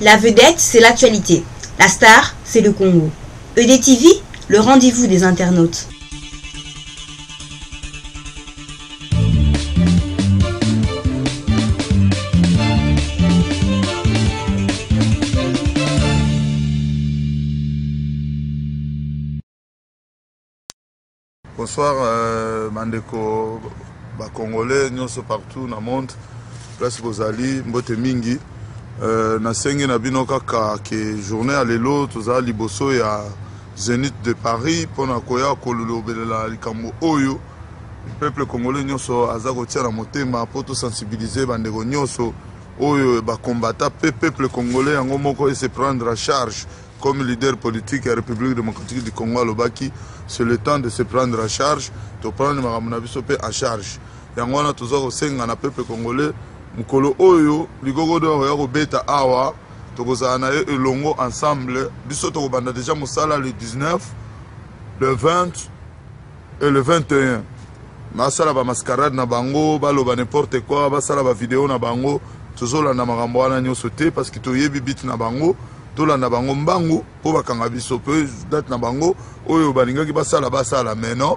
La vedette, c'est l'actualité. La star, c'est le Congo. EDTV, le rendez-vous des internautes. Bonsoir euh, bandeko ba congolais nyonso partout na monde place bozali mbote mingi euh, nasengi na bino kaka ke journée ya lelo tozala liboso ya Zenith de Paris mpona koya kolobelela likambo oyo peuple congolais nyonso aza kotia na motema mpo tosensibilize bandeko nyonso oyo bakombata mpe peuple congolais yango moko ese prendre en charge. Comme leader politique ya Republique democratique du Congo alobaki, c'est le temps de se prendre en charge, to prendre makambo na biso pe en charge. Yango wana toza kosenga na peuple congolais mokolo oyo ligogodo akoya kobeta awa tokozala na ye elongo ensemble. Biso tokobanda deja mosala le 19, le 20 et le 21. Basala ba mascarade na bango, baloba n'importe quoi, basala ba video na bango, tozolanda makambo wana nyonso te parce que toyebi but na bango. Tolanda bango mbangu mpo bakanga biso mpe date na bango oyo balingaki basala basala, mais non,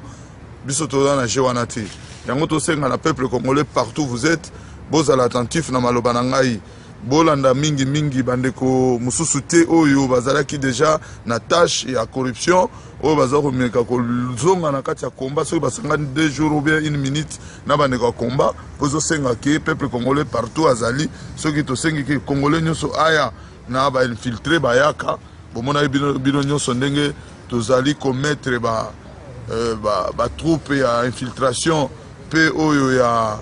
biso toza na jeu wana te. Yango tosenga na peuple congolais partout vous êtes, bozala attentif na maloba na ngai, bolanda mingi mingi bandeko mosusu te oyo bazalaki deja na tâche ya corruption, oyo baza komeka kozonga na kati ya combat. Soki basangani 2 jours ou bien une minute na bandeko ya combat, mpo ezosenga ke peuple congolais partout azali, soki tosengi ke congolais nyonso aya na ba infiltre bayaka, bomonaki bino, bino nyonso ndenge tozali komettre ba, euh, ba, ba troupe ya infiltration mpe oyo ya,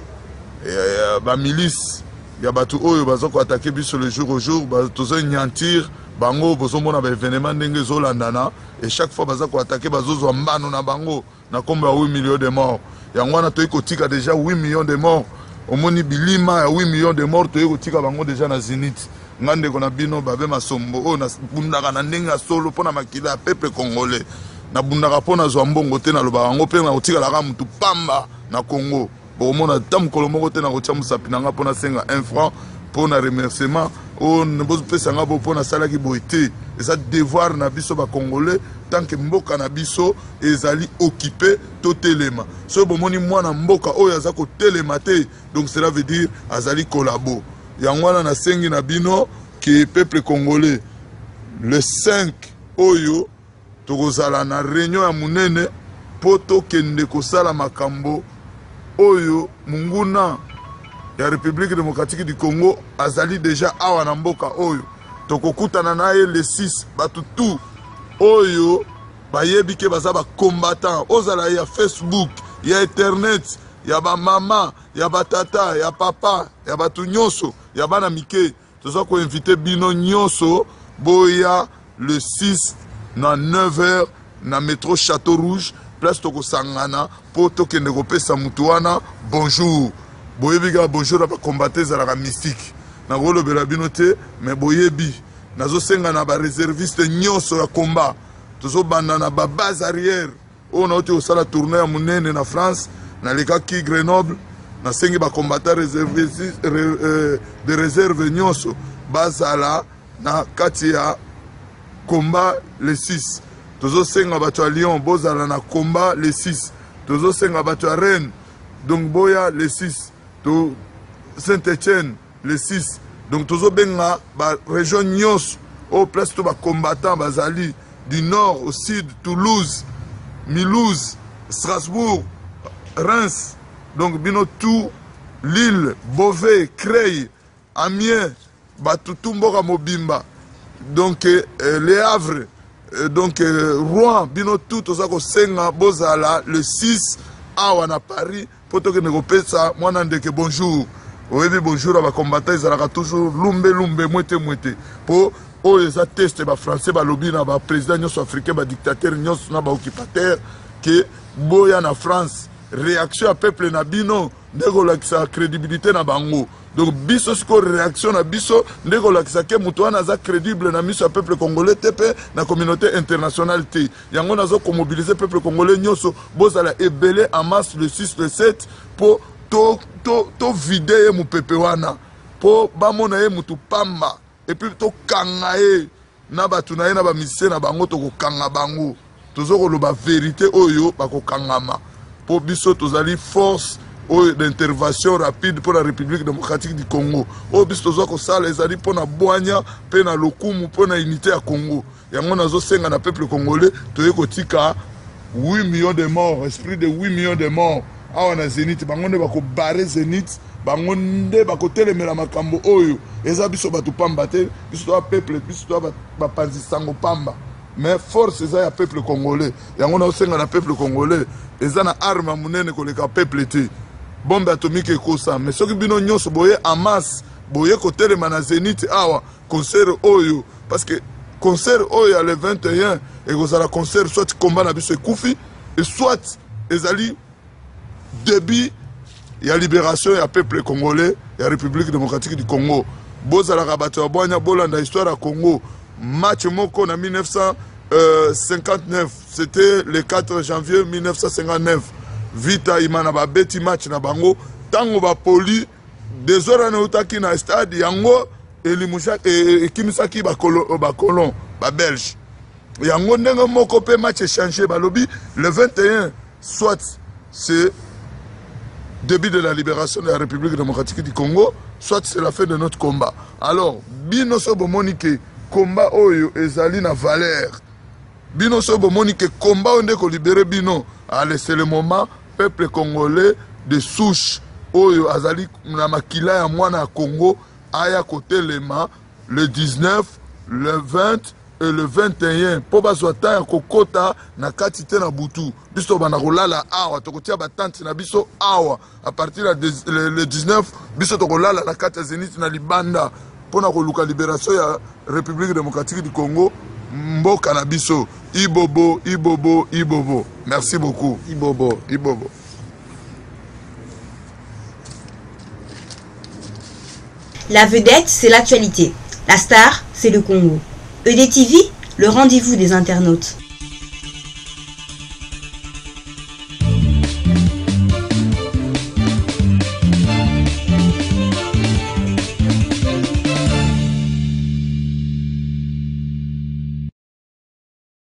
ya, ya ba milice ya bato oyo baza koatake biso le jour au jour, tozo nyantir bango. Bozomona ba evenement ndenge ezolandana, et chaque fois baza koatake, bazozwa mbano na bango na nkombo ya 8 millions de morts. Yango wana toyei kotika deja 8 millions de morts. Omoni bilima ya 8 millions de morts, toyei kotika bango deja na zenith. Nga ndeko na bino Babe Masombo oyo nabundaka na ndenge ya solo mpo na makila ya peuple congolais, nabundaka mpo nazwa mbongo te, nalobaka yango mpe nakotikalaka motu pamba na Congo. Bokomona ata mokolo moko te nakotia mosapi na nga mpo nasenga un franc mpo na remerciement oyo bopesa nga bo mpo nasalaki boye te. Eza devoir na biso bacongolais, tant que mboka na biso ezali occupe, totelema. Soki bomoni mwana mboka oyo aza kotelema te, donc cela veut dire azali collabo. Yango wana nasengi na bino ke peuple congolais, le 5 oyo tokozala na reunion ya monene mpo tokende kosala makambo oyo monguna ya Republique democratique du Congo azali deja awa na mboka oyo. Tokokutana na ye le 6. Bato tout oyo bayebi ke baza ba combattant, ozala ya Facebook, ya internet, ya bamama, ya batata, ya papa, ya bato nyonso, ya bana mike, toza koinvite bino nyonso boya le 6 na 9h na metro Chateau Rouge, place tokosangana mpo tokende kopesa motu wana bonjour. Boyebi kaka bonjour ya bakombate ezalaka mystique, nakolobela bino te, mais boyebi. Nazosenga na bareserviste nyonso ya combat, tozobanda na babase arrière oyo nauti kosala tournée ya monene na France, nalekaki Grenoble, nasengi bacombattant de réserve nyonso bazala na kati ya combat le 6. Tozosenga bato ya Lyon bozala na combat le 6. Tozosenga bato ya Rennes, donc boya le 6. To Saint-Etienne le 6. Donc tozobenga ba région nyonso oyo place to bacombattant bazali, du nord au sud, Toulouse, Mulhouse, Strasbourg, Reims, donc bino tout, Lille, Beauvais, Creil, Amiens, bato tout mboka mobimba, donc Le Havre, donc Rouen, bino tout toza kosenga bozala le 6 awa na Paris mpo tokende kopesa mwana ndeke bonjour. Oyebi bonjour ya bacombattant ezalaka toujours lumbe lumbe, mwete mwete, mpo oyo eza test. Bafrançais balobi na baprésident nyonso africain, badictateur nyonso na baoccupateur ke boya na France, réaction ya peuple na bino nde kolakisa crédibilité na bango. Donc biso sikoyo réaction na biso nde kolakisa ke moto wana aza crédible na miso ya peuple congolais te mpe na communauté internationale te. Yango nazo komobilize peuple congolais nyonso, bozala ebele en masse le 6, le 7 mpo to, to, to vide ye mopepe wana mpo bamona ye motu pamba. Et puis tokanga ye na bato na ye na bamusicien na bango, tokokanga bango. Tozo koloba verité oyo, bakokangama mpo biso tozali force oyo d'intervention rapide mpo na République démocratique du Congo. Oyo biso tozwa kosala ezali mpo na bwanya mpe na lokumu mpo na unité ya Congo. Yango nazosenga na peuple congolais, toye kotika 8 millions de morts, esprit de 8 millions de morts awa na Zénith. Bango nde bakobarrer Zénith, bango nde bakotelemela makambo oyo. Eza biso bato pamba te, biso toya peuple, biso toya bapanzi sango pamba, mais force eza ya peuple congolais. Yango naosenga na peuple congolais, eza na arme ya monene koleka peuple te. Bombe atomique ekosa, mais soki bino nyonso boye en masse, boye kotelema na Zénith awa, concert oyo, parce que concert oyo ya le 21 ekozala concert soit combat na biso ekufi et soit ezali début ya libération ya peuple congolais ya République démocratique du Congo. Bozalaka bato ya bwanya, bolanda histoire ya Congo. Match moko na 1959, c'était le 4 janvier 1959, Vita Imana babeti match na bango. Ntango bapoli désordre wana eutaki na stade, yango ekimisaki bacolon babelge. Yango ndenge moko mpe match échangé, balobi le 21, soit c'est début de la libération de la République démocratique du Congo, soit c'est la fin de notre combat. Alors bino so bomoni ke combat oyo ezali na valeur, bino so bomoni ke combat oyo nde kolibérer bino, allez, c'est le moment. Peuple congolais de souche oyo azali na makila ya mwana ya Congo aya kotelema le 19, le 20 et le 21, mpo bazwa temps ya kokota na kati te na butu. Biso tobanda kolala awa, tokotia batente na biso awa à partir ya le 19. Biso tokolala na kati ya Zénith na libanda mpona koluka libération ya République démocratique du Congo, mboka na biso. Ibobo, ibobo, ibobo! Merci beaucoup. Ibobo. Ibobo. La vedette, c'est l'actualité. La star, c'est le Congo. EDTV, le rendez-vous des internautes.